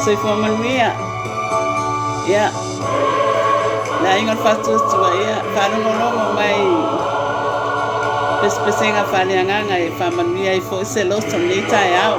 Soifua manuia. Ia, le aiga o le Faatuatua, ia, faalogologo mai pesepesega faaleagaga e faamanuia ai foi se loto i lenei taeao.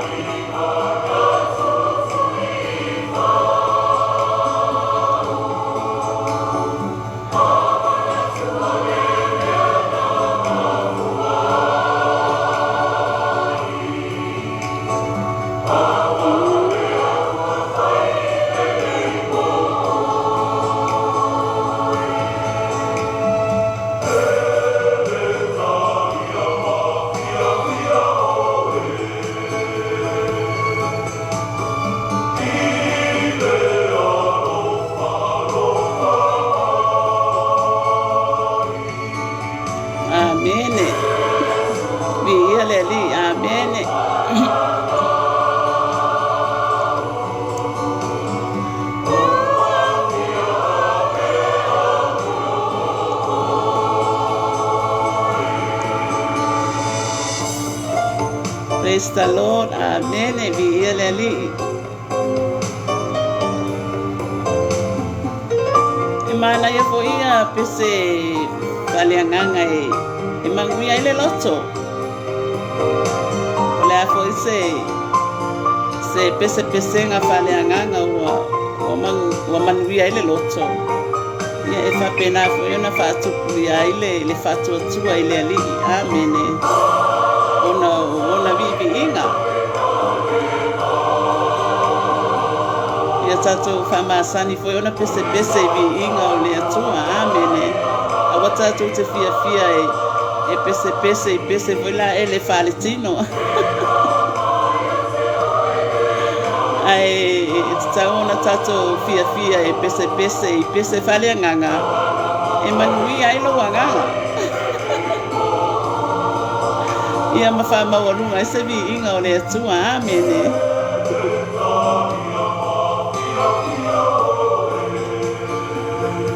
Amene. Viia le Alii. Amene. Praise the Lord. Amene. Viia le Alii. E manaia foi ia pese faaleagaga e manuia ai le loto. O le a foi se pesepesega faaleagaga ua manuia ai le loto. Ia e faapena foi ona faatupulia ai le faatuatua i le Alii. Amene. Ona o ona viiviiga. Ia tatou faamasani foi ona pesepese i viiga o le Atua. Amene. Aua tatou te fiafia e pesepese i pese foi la e le faaletino. Ae e tatau ona tatou fiafia e pesepese i pese faaleagaga e manuia ai lou agaga. Ia ma faamaualuga ai se viiga o le Atua. Amene.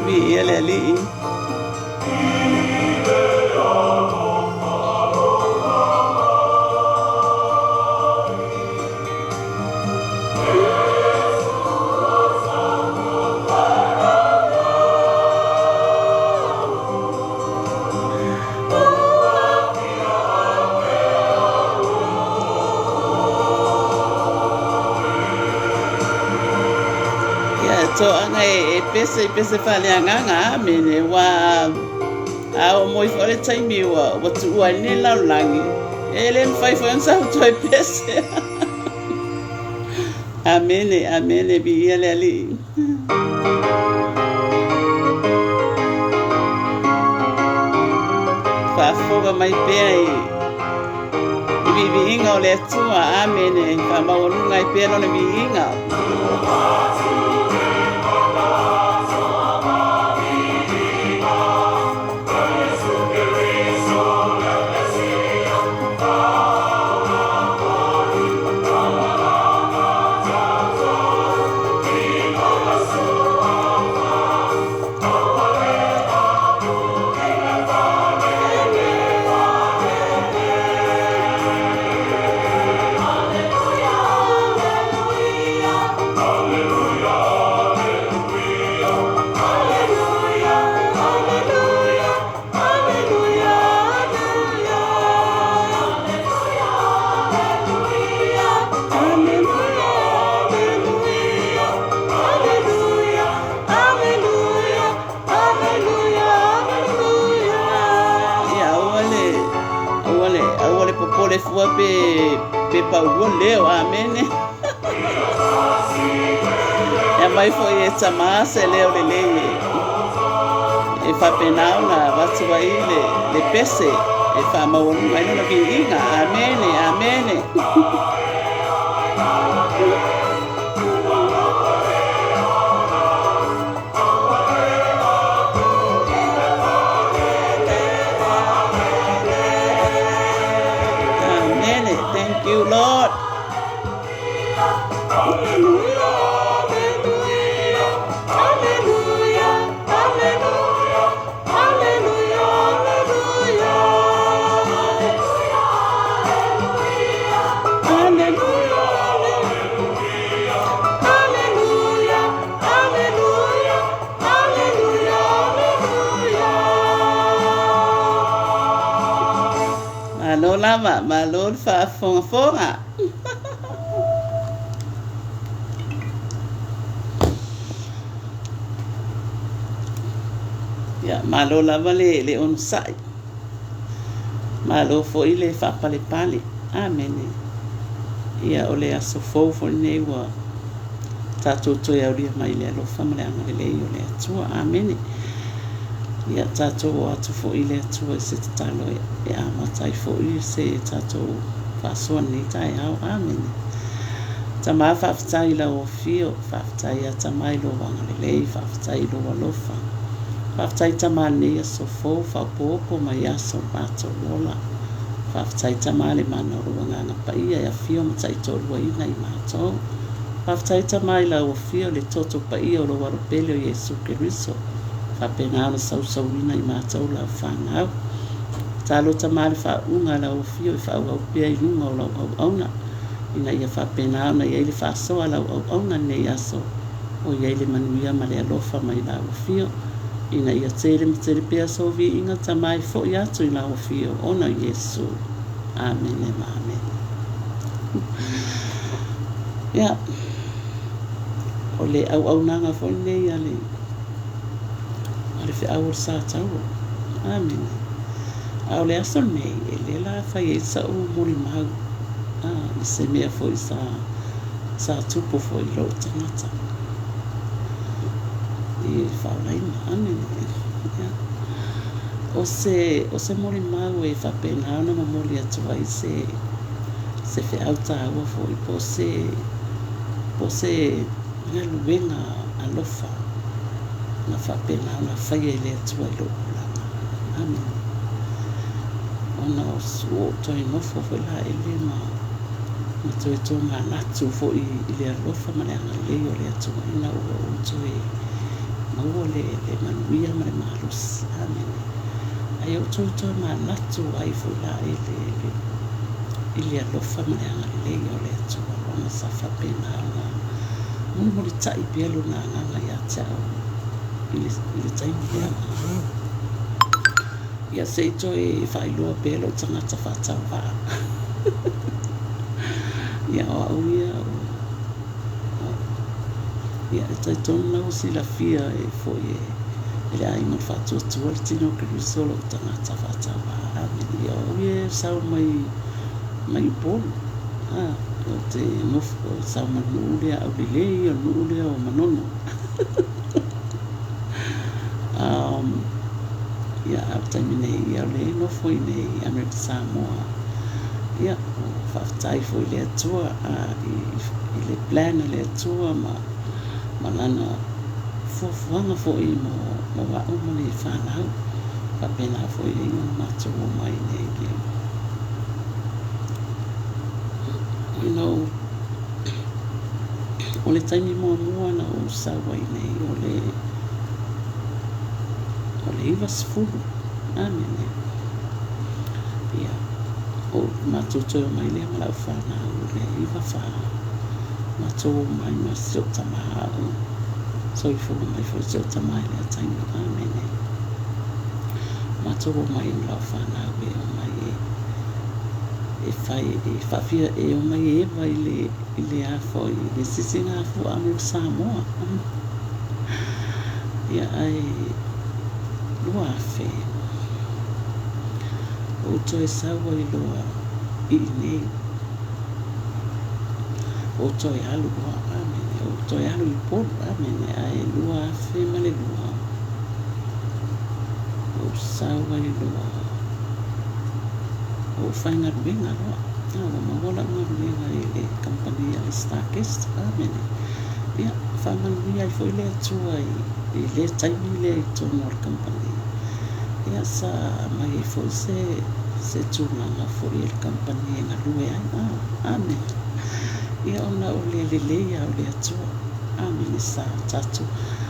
Viia le Alii. Ia, toaga e pese i pese faaleagaga, amene, ua a oo moi foi le taimi ua tuua ai lenei lalolagi, e le mafai foi ona sau toe pese. Amene, amene, viia le Alii. Faafofoga mai pea i viiviiga o le Atua, amene, faamaualuga ai pea lona viiga. Ia, aua le, aua le, aua le popole fua pe paua leo, amene. E aumai foi e tamā se leo lelei e faapena ona avatu ai le pese e faamaualuga ai lona viiga. Amene, amene. Amene. Thank you, Lord. Hallelujah, hallelujah, hallelujah, hallelujah, hallelujah. Hallelujah, hallelujah. Malo lava, malo le faafogafoga. Ia, malo lava le, le onosai. Malo foi le faapalepale. Amene. Ia, o le aso fou foi lenei ua tatou toe aulia mai i le alofa ma le agalelei o le Atua. Amene. Ia, tatou o atu foi i le Atua i se tatalo e, e amata ai foi se tatou faasoa lenei taeao. Amene. Tama, faafetai i lau afio, faafetai ia Tama i lou agalelei, faafetai i lou alofa. Faafetai Tama i lenei aso fou, faaopoopo mai aso o le matou ola. Faafetai Tama le mana o lou Agaga Paia e afio ma taitoaluaina i matou. Faafetai Tama i lau afio, le toto paia o lou Alo pele o Iesu Keriso, faapena ona sausauina i matou lau fanau. Tatalo Tama le faauuga a lau afio e faaauau pea i luga o lau auauna, ina ia faapena ona i ai le faasoa a lau auauna i lenei aso, o i ai le manuia ma le alofa mai lau afio, ina ia tele ma tele pea sou viiga Tama e foi atu i lau afio ona o Iesu. Amene ma amene. Ia, o le auaunaga foi lenei a le a le feau o le sa taua. Amene. A o le aso lenei, e le la fai ai sa'u molimau a, i se mea foi sa sa tupu foi i lou tagata i le faaolaina. Amene. Ia. O se, o se molimau e faapena ona momoli atu ai se, se feau taua foi po o se, po o se galuega alofa na faapena ona faia e le Atua i lou olaga. Amene. Ona ua ou toe nofo foi la ele ma, ma toe tomanatu foi i le alofa ma le agalelei o le Atua ina ua ou toe maua le, le manuia ma le malosi. Amene. Ae ou toe tomanatu ai foi la ele le, i le alofa ma le agalelei o le Atua ona sa faapena ona mulimulitai pea lona agaga ia te au i le, i le taimi lea. Ia se i toe faailoa pea lou tagata faatauvaa. Ia o au ia o, ia e talitonu la ua silafia e foi e, e le aiga o le faatuatua le tino o Keriso lou tagata faatauvaa. Amene. Ia o au ia e sau mai mai Upolu. A, ou te nofo sau ma le nuu lea Aulelei, o le nuu lea o Manono. Ia, a o le taimi nei, ia, o lea e nofo i inei i Amerika Samoa. Ia, faafetai foi i le Atua a, i, i le plan a le Atua ma, ma lana fuafuaga foi mo, mo au ma le fanau. Faapena foi ai ona matou omai i inei i le, ina ou, o le taimi muamua na ou sau ai nei o le o le 90. Amene. Ia, o matou toe omai lea ma lau fanau i le 94. Matou omai ma si ou tama a o soifua mai foi si ou tama i lea taimi. Amene. Matou omai ma lau fanau e omai e e fai e faafia e omai e eva i le i le a foi i le sisigafua a mo Samoa. Ia ae 2000 ou toe sau ai loa i inei. Ou toe alu loa, amene, ou toe alu i Upolu, amene, ae 2002 ou sau ai loa, ou faigaluega loa. A ua maua lau galuega i le kamupani a le Starguest, amene. Ia, faamanuia ai foi le Atua i, i lea taimi lea i totonu o le kamupani. Ia, sa aumai ai foi se, se tulaga foi e le kamupani e galue ai. Ah, amene. Ia, ona o le lelei lava o le Atua. Amene. Sa tatou,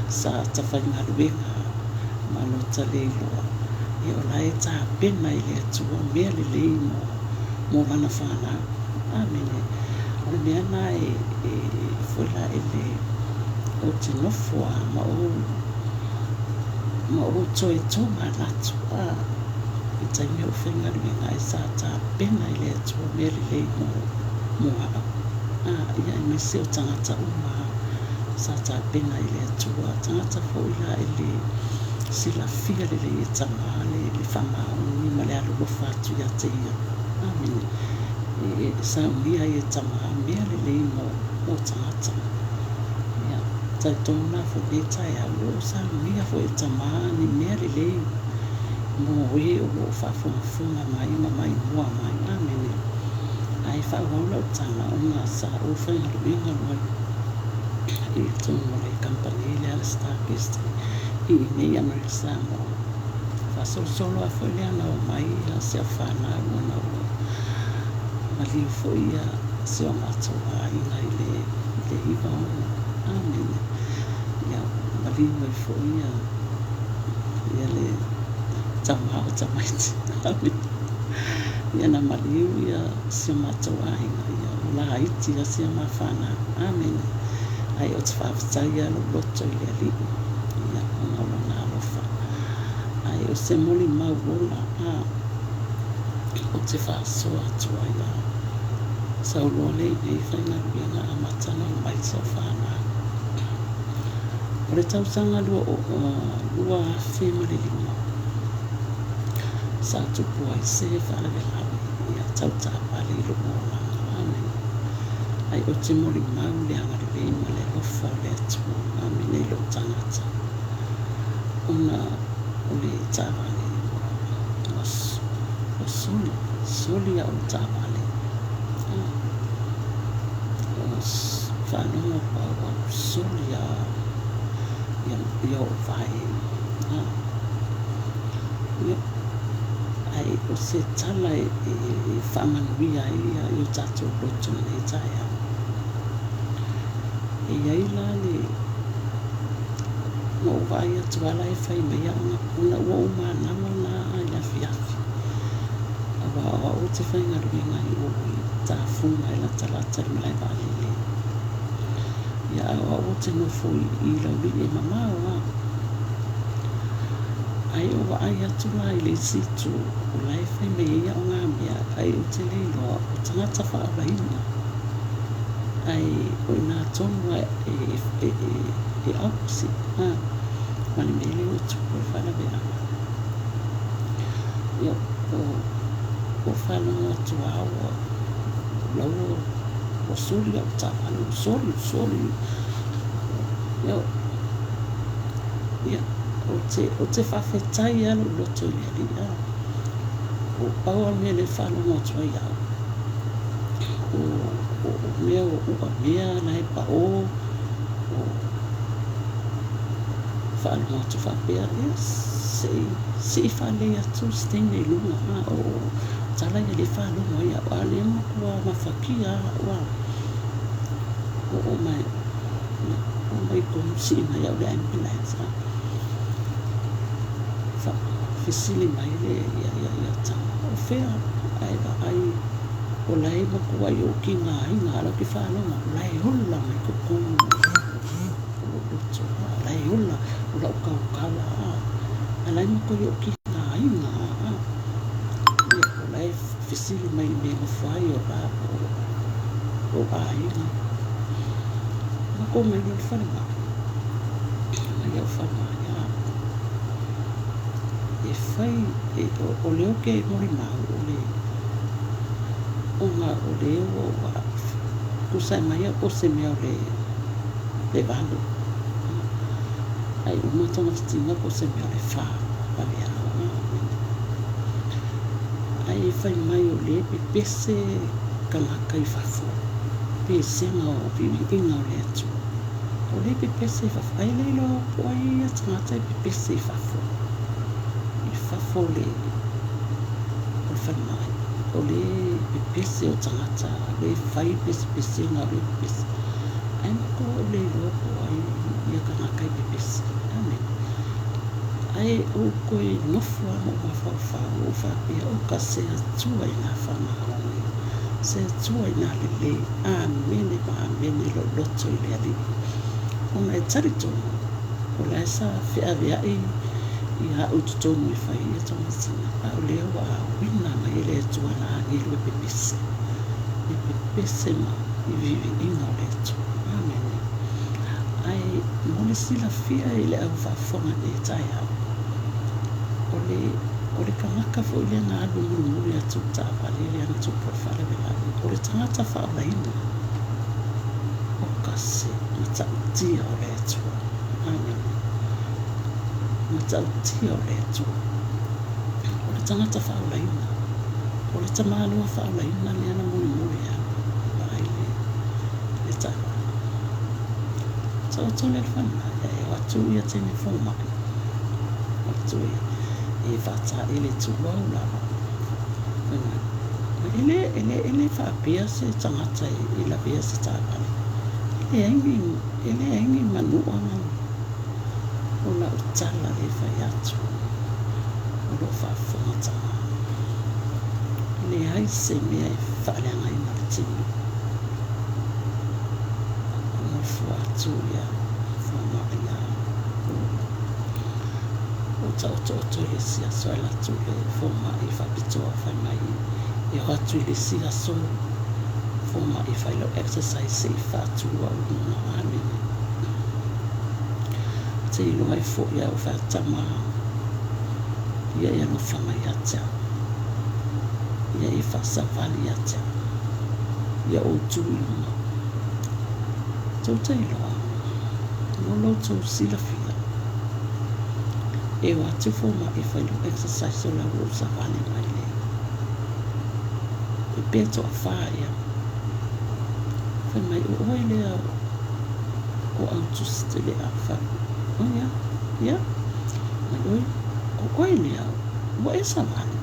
sa tafaigaluega ma lota le iloa. Ia, o la e tapena e le Atua mea lelei mo, mo lana fanau. Amene. O le mea lena e, e foi la e le, ou te nofo lava ma ou, ma ou toe tomanatu, a. I taimi o faigaluega ai sa tapena e le Atua mea lelei mo mo a'u, a ia aemaise o tagata uma sa tapena e le Atua, tagata foi la e le silafia lelei e Tamā le le faamaoni ma le alolofa atu ia te ia. Amene. E saunia ai e Tamā mea lelei mo mo tagata. Ia, talitonu la foi i lenei taeao, o lo o saunia foi e Tamā ni mea lelei mo e o lo o faafogafoga mai ma maimoa mai. Amene. Ae faaauau lau tala ona sa ou faigaluega loa i totonu o le kamupani lea a le Starquest i inei i Amerika Samoa. Faasolosolo lava foi lea na omai si au fanau ona ua maliu foi si o matou aiga i le 96. Amene. Ia maliu ai foi ia le tama o tamaiti. Amene. Ia na maliu ia si o matou aiga, ia ua laiti lava si a ma fanau. Amene. Ae ou te faafetai lava lou loto i le Alii, ia, ona o Lona alofa. Ae o se molimau ola, a, ou te faasoa atu ai a sau loa lea i nei faigaluega amata ona omai sau fanau. O le tausaga 2005, sa tupu ai se faalavelave ia tau taavale i lou olaga. Amene. Ai ou te molimau le agalelei ma le alofa o le Atua. Amene i lou tagata. Ona o le taavale ua, ua soli, soli au taavale. Ua faalogo atu ua soli lava ia ou vae. Ae o se tala e faamanuia ai i o tatou loto i lenei taeao. E i ai la le Na ou vaai atu lava la e fai mai au ona ua ou manava la i le afiafi. Aua o au ou te faigaluega i o i Tafunga e latalata i le malae vaalele. Ia a o au ou te nofo i Laulii e mamao lava. Ae ou vaai atu la i le isi itu o la e fai mai ai aoga mea ae ou te le iloa o tagata faaolaina. Ae o i ina tonu lava e opposite ma le mea lea ua tupu ai le faalavelave. Ia, ua faalogo atu lava ua la ua soli au taavale, ua soli, ua soli. Ia, ou te faafetai lava lou loto i le Alii. Ua pau lava le mea lea e faalogo atu ai au, o mea ua uamea la e pao, o faalogo atu faapea, ia se i faalelei atu se teine i luga, o tala ia lea e faalogo ai au, a o lea e matua mafatia lava au, oo mai, oo mai i totonu sii mai au i le ambulance. Fesili mai le ia tama, o fea? Ae vaai o la e matuai ou tigaina a o la e ou te faalogo o la e ola mai totonu o lou loto, o la e ola, o lau tautala, a o la e matuai ou tigaina lava. O la e fesili mai i le mea e nofo ai, o la o aiga. Matou omai loa i le falemai, mai au falemai, e fai, o lea ou te molimau, o le, ona o lea ua tusa ai mai au po o se mea o le 8, ae uma togafitiga po o se mea o le 4 vaveao. Ae fai mai o lea e pepese tagata i fafo, pesega o viiviiga o le Atua. O lea e pepese i fafo, ae le iloa po o ai ia tagata e pepese i fafo, i fafo o le falemai. O lea e pepese o tagata, o lea e fai pesepesega, o lea e pepese. Ae matua ou le iloa po o ai ia tagata e pepese. Amene. Ae ou toe nofo lava ma ou mafaufau, ou faapea, Oka, se Atua i nā faamaoni, se Atua i nā lelei. Amene ma amene lou loto i le Alii. Ona e talitonu, o la e sa feaveai Ia a'u i totonu e fai ai ia taumatina, a o lea ua auina mai e le Atua ana agelu e pepese, e pepese ma i viiviiga o le Atua. Amene. Ae mo le silafia i le au faafofoga i lenei taeao, o le, o le tagata foi lea na alu e mulimuli atu i le taavale lea na tupu ai le faalavelave, o le tagata faaolaina o ka se matautia o le Atua. Amene. Matautia o le Atua. O le tagata faaolaina, o le tamaloa faaolaina lea na mulimuli e alu e vaai le, le taavale. Taoto lea le falemai, ae o atu ia teine fomai, o atu e faataele tulou lava. Fai mai, e le, e le, e le faapea se tagata e lavea se taavale. E leai ni, e leai ni manua ma o lau tala lea e fai atu, o lo o faafofoga tama. E leai se mea e faaleagaina le tino. Nofo atu ia fomai a o taotooto i le isi aso, ae alu atu le fomai faapitoa fai mai e o atu i le isi aso fomai e fai lau exercise se i faatu au i luga. Amene. Ou te iloa ai foi au fai atu, Tama, ia e alofa mai ia te au, ia e faasavali ia te au, ia ou tu i luga. Tou te iloa, mo lo outou silafia, e o atu fomai e fai lau exercise o la ua ou savali mai le e pe toafa ea. Fai mai, o oe lea o Autusi le a fai. O ia, ia, mai oe, o oe lea, ua e savali.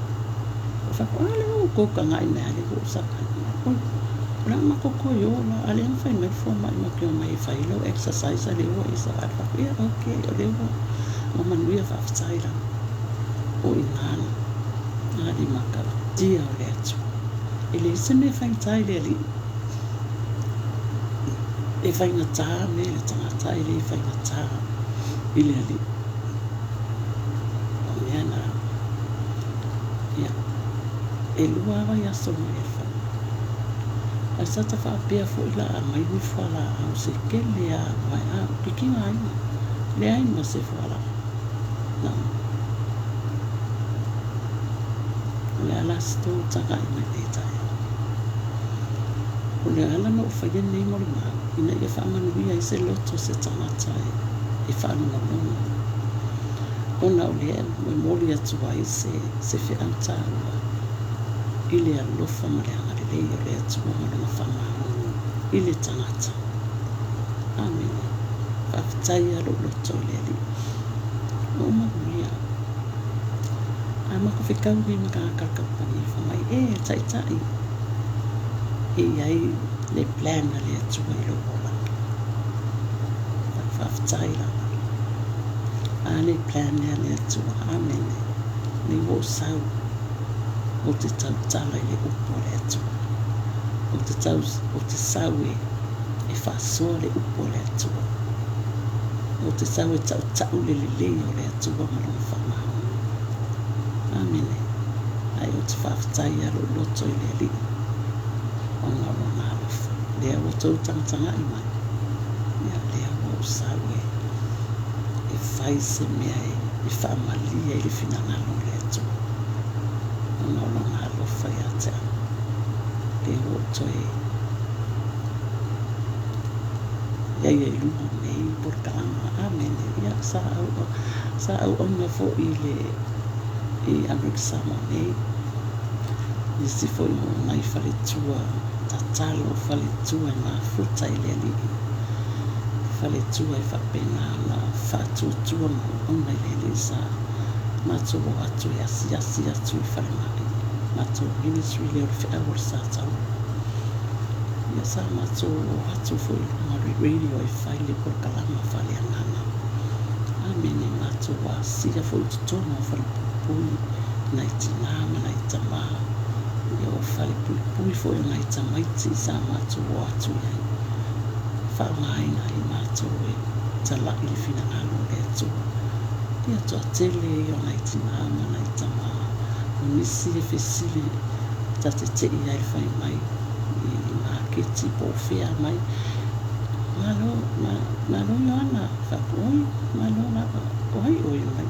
Ou fai atu, a lea ua outou taga'i mai a lea ua ou savali mai. Oi, o le a matou toe o la, a lea na fai mai le fomai matou te omai e fai lau exercise a lea ua e savali. Fai atu, ia, okay, o lea ua, ua manuia faafetai lava. O i ina na le matautia o le Atua. E leai se mea e faigata i le Alii. E faigata mea i le tagata, e le faigata i le Alii. O mea na, ia, e lua lava vaiaso mai le falemai. Ae sa ta faapea foi la a aumai ni fualaau se tele lava vaeau, ou te tigaina, leai ma se fualaau na aumai. O le a la se tou tagai mai lenei taeao? O le ala na ou faia lenei molimau, ina ia faamanuia ai se loto o se tagata e faalogologo, ona o lea e momoli atu ai se, se feau taua i le alofa ma le agalelei o le Atua ma Lona faamaoni i le tagata. Amene. Faafetai lava lou loto i le Alii. Ua ou manuia. A matou fetau nei ma tagata o le kamupani, fai mai, E, Taitai, e i ai le plan a le Atua i lou olaga. Faafetai lava. A le plan lea a le Atua. Amene. Nei ua ou sau, ou te tautala i le upu a le Atua. Ou te tau, ou te sau e, e faasoa le upu a le Atua. Ou te sau e tautau le lelei o le Atua ma Lona faamaoni. Amene. Ae ou te faafetai ia lou loto i le Alii ona o Lona alofa. Lea ua outou tagatagai mai, ia lea ua ou sau e, e fai se mea e, e faamalie ai le finagalo o le Atua ona o Lona alofa ia te au. Lea ua ou toe i ai i luga o nei polokalama. Amene. Ia, sa au, sa auauna foi i le i Amerika Samoa nei, nisi foi o nai faletua tatalo, faletua e mafuta i le Alii, faletua e faapena ona faatuatua ma auauna i le Alii. Sa matou o atu e asiasi atu i falemai, matou ministry lea o le feau o le sa taua. Ia sa matou o atu foi i luga o le radio e fai le polokalama faaleagaga. Amene. Matou asia foi i totonu o falepuipui nai tina ma nai tama, ia o falepuipui foi o nai tamaiti sa matou o atu i ai, faaaogaina ai matou e talai le finagalo o le Atua Ia toatele ia o nai tinā ma nai tamā, o nisi e fesili ta te te'i ai le fai mai i maketi po o fea mai, Malo, malo Ioana, fai atu, Oi, malo lava, o ai oe mai?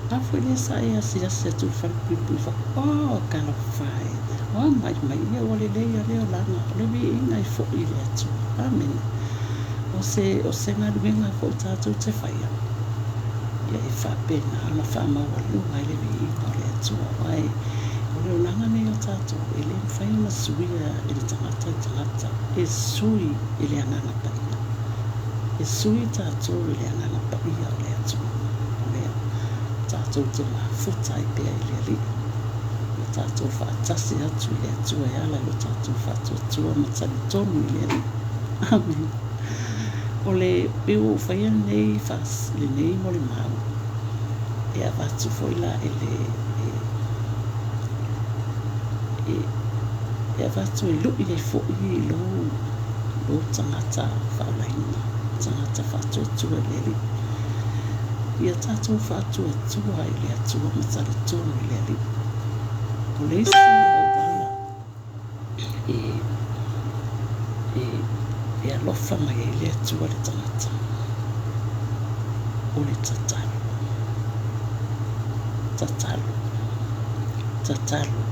A foi lea sa e asiasi atu i le falepuipui, fai atu, Oh, talofa e, o a mai mai ia, ua lelei a le olaga, o le viiga e fo'i i le Atua. Amene. O se, o se galuega foi tatou te faia, ia e faapena ona faamaualuga ai le viiga o le Atua. Aua e, o le olaga lenei o tatou, e le mafai ona suia e le tagata i le tagata, e sui e le Agaga Paia. E sui tatou e le Agaga Paia o le Atua. O lea, tatou te mafuta ai pea i le Alii. Ia tatou faatasi atu i le Atua e ala i lo tatou faatuatua ma talitonu i le Alii. Amene. O le pei ua ou faia lenei faas, lenei molimau, e avatu foi la e le, e, e, e avatu e lu'i ai foi i lou, lou tagata faalaina, tagata faatuatua i le Alii. Ia tatou faatuatua i le Atua ma talitonu i le Alii. O le isi auala e alofa mai ai le Atua i le tagata, o le tatalo, tatalo, tatalo.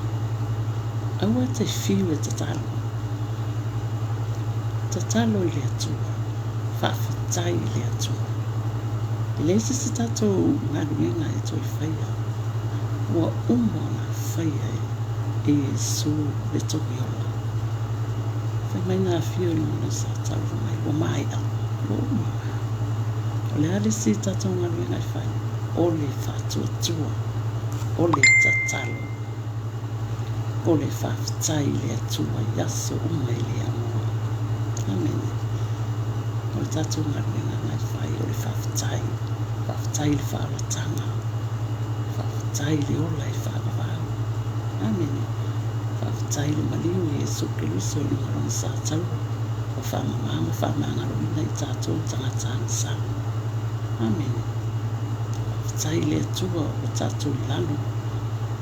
Aua e te fiu e tatalo. Tatalo i le Atua, faafetai i le Atua. E leai se isi tatou galuega e toe faia, ua uma ona faia e e Iesu le togi ola. Fai mai na afio i luga o le sa taula mai, ua maea, ua uma. O le a le isi tatou galuega e fai? O le faatuatua, o le tatalo, o le faafetai i le Atua i aso uma e le aunoa. Amene. O le tatou galuega na e fai, o le faafetai. Faafetai i le faaolataga. Faafetai i le ola e faavavau. Amene. Faafetai i le maliu o Iesu Keriso i luga o Lona sa taua, ua faamama ma faamagaloina i tatou tagata agasala. Amene. Faafetai i le Atua ua tatou i lalo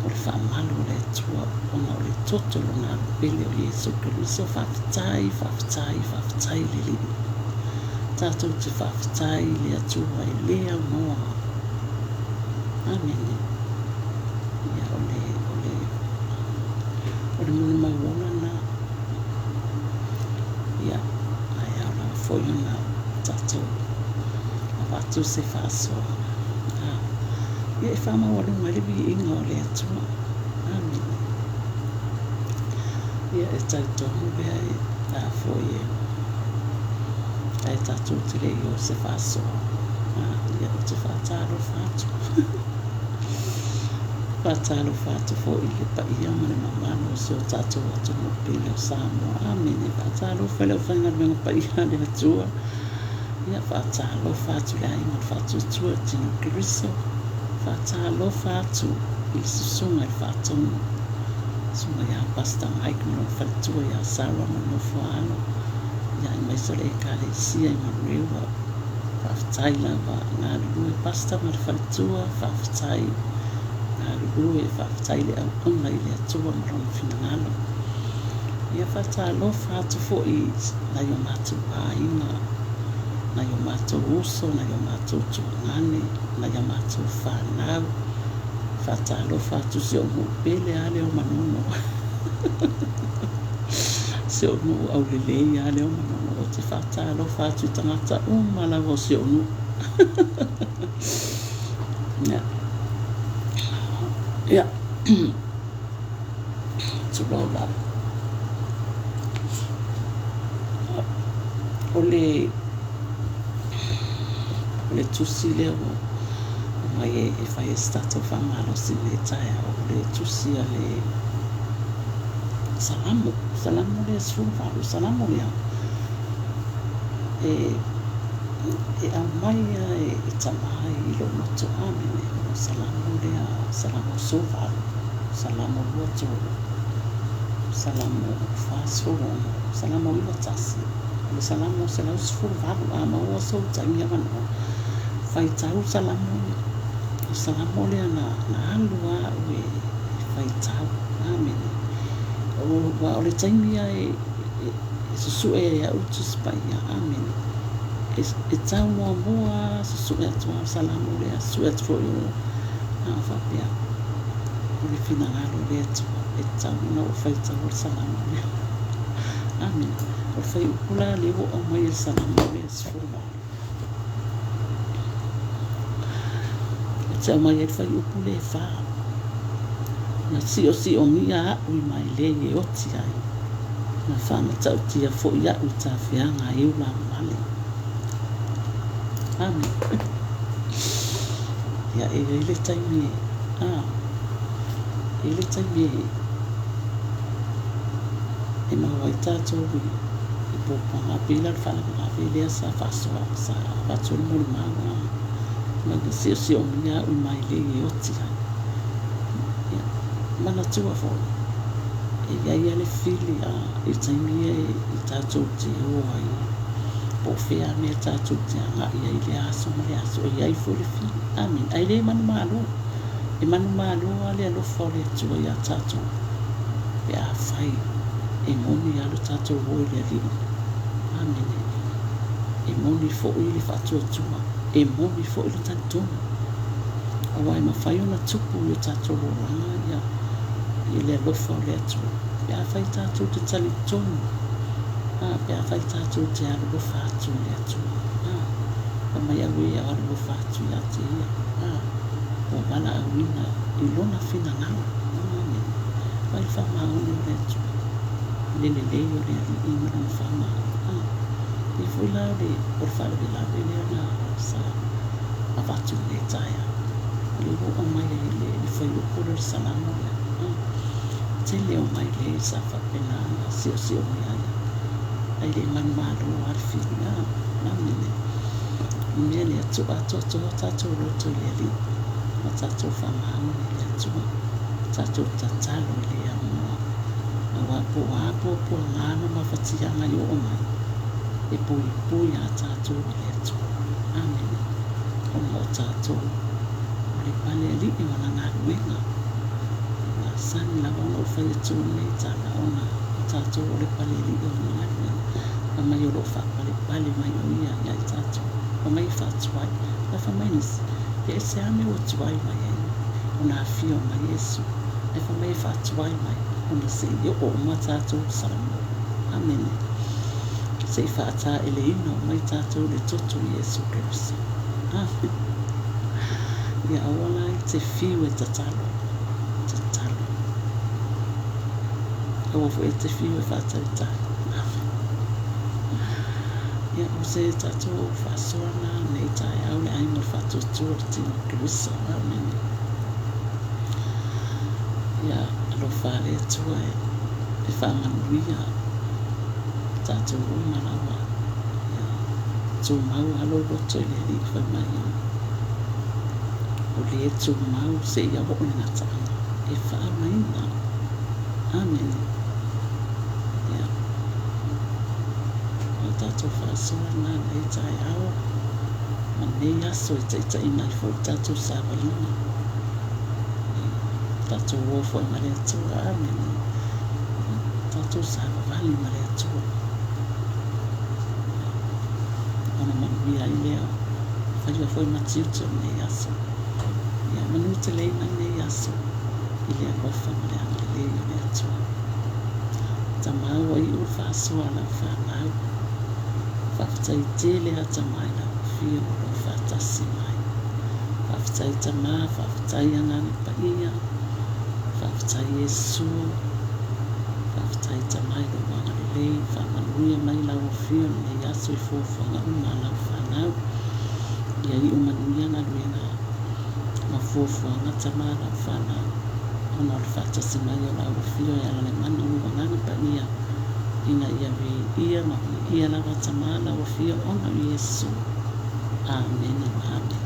o le faamalu o le Atua ona o le toto i Lona Alo pele o Iesu Keriso. Faafetai, faafetai, faafetai i le Alii. Tatou te faafetai i le Atua e le aunoa. Amene. Ia, o le, o le, o le molimau ola lena. Ia, ae ao lava foi ona tatou avatu se faasoa. A, ia, e faamaualuga ai le viiga o le Atua. Amene. Ia, e talitonu lea e, a foi e, ae tatou te le i o i se faasoa. A, ia, ou te faatalofa atu. Faatalofa atu foi i le paia ma le mamalu o si o tatou atunuu pele o Samoa. Amene. Faatalofa i le aufaigaluega paia a le Atua. Ia, faatalofa atu i le aiga o le Faatuatua i le Tino o Keriso. Faatalofa atu i le Susuga i le Faatonu, Susuga ia Pastor Mike ma lona faletua ia Sarah ma le nofo a alo, ia aemaise o le Ekalesia i Manurewa. Faafetai lava galulue Pastor ma le faletua, faafetai galulue, faafetai le auauna i le Atua ma Lona finagalo. Ia faatalofa atu foi i nai o matou aiga, nai o matou uso, nai o matou tuagane, nai a matou fanau. Faatalofa atu i si ou nuu pele lava lea o Manono. Si ou nuu aulelei lava lea o Manono. Ou te faatalofa atu i tagata uma lava o si ou nuu. Ia. Ia. Tulou lava. O le o le tusi lea ua aumai e fai ai se tatou faamalosi i lenei taeao, o le tusi a le Salamo, Salamo lea 18, Salamo lea e aumai lava e tama i lou loto. Amene. O le Salamo lea, Salamo 18, Salamo 23, Salamo 46, Salamo 91, o le Salamo 118. A maua sou taimi avanoa, faitau Salamo ia. O Salamo lea na na alu lava au e faitau. Amene. Aua o le taimi lava e e susue ai e au le Tusi Paia. Amene. E tau muamua lava susue atu lava o le Salamo lea, susue atu foi o a faapea, o le finagalo o le Atua e tatau ona ou faitaua le Salamo lea. Amene. O le fuaiupu la lea ua aumai e le Salamo lea 18. E te aumai ai le fuaiupu lea e fa. Na siosiogia a'u i mailei e oti ai, na faamatautia foi a'u i tafeaga e ulavavale. Amene. Ia, e i ai le taimi e, a, e i ai le taimi e, e maua ai tatou i, i puapuaga. Pei la o le faalavelave lea sa faasoa, sa avatu ai le molimau, a, mai na siosiogia a'u i mailei e oti ai. Ia, manatua foi, e i ai lava le fili a, i taimi ia e tatou te o ai, po o fea lava mea tatou te agai ai i lea aso ma lea aso, e i ai foi le fili. Amene. Ae le manumalo. E manumalo lava le alofa o le Atua iā tatou pe afai e moni lava lo tatou o i le Alii. Amene. E moni foi le faatuatua, e moni foi le talitonu. Aua e mafai ona tupu i o tatou olaga ia i le alofa o le Atua pe afai tatou te talitonu, a, pe afai tatou te alolofa atu i le Atua, a, fai mai auē e alolofa atu ia te ia, a, ua valaauina i Lona finagalo. Amene. Vaai le faamaoni o le Atua, i le lelei o le Alii ma Lona faamaoni. A, pei foi la o le, o le faalavelave lea na sa avatu i lenei taeao, o lea ua aumai ai le, le fuaiupu lea o le Salamo lea. A, tele o mailei sa faapena ona siosiogia ai, ae le i manumalo lava le fili. A, amene. O le mea lea, tuu atoatoa tatou loto i le Alii ma tatou faamaoni i le Atua, tatou tatalo i le Amoa, aua po o a puapuaga ma mafatiaga i oo mai, e puipui a tatou e le Atua. Amene. Ona o tatou o le pale alii ma ana galuega. E masani lava ona ou fai atu lenei tala ona o tatou o le pale alii o ana galuega. Fai mai o lo o faapalepale mai o ia ia i tatou. Fai mai e faatuai. Ae fai mai nisi, e ese lava mea ua tuai mai ai ona afio mai Iesu. Ae fai mai e faatuai mai ona se i oo uma tatou i Samoa. Amene. Se i faataeleina uma i tatou i le toto o Iesu Keriso. Amene. Ia aua la e te fiu e tatalo. Tatalo. Aua foi e te fiu e faatalitali. Amene. Ia, o se tatou faasoa na nei taeao le ai mo le faatuatua o le tino o Keriso. Amene. Ia, alofa le Atua e, e faamanuia tatou uma lava. Ia, tumau lava lou loto i le Alii fai mai o le tumau seia oo i le gataaga e faaolaina. Amene. Ia, o le tatou faasoa lena i lenei taeao ma lenei aso e taitaiina ai foi le tatou savaliga. Tatou o foi ma le Atua. Amene. Tatou savavali ma le Atua. Ona manuia ai lea o faiva foi ma tiute o lenei aso. Ia manuteleina lenei aso i le alofa ma le agalelei o le Atua. Tama ua iu le faasoa a lau fanau. Faafetai tele a Tama i lau afio o lo o faatasi mai. Faafetai Tama, faafetai Agaga Paia, faafetai Iesu, faafetai Tama i lou agalelei, faamanuia mai lau afio i lenei aso i fuafuaga uma a lau fanau. Ia iu manuia galuega ma fuafuaga Tama a lau fanau, ona o le faatasi mai o lau afio e ala le mana o lou Agaga Paia, ina ia viia ma viia lava Tama lau afio ona o Iesu. Amene ma amene.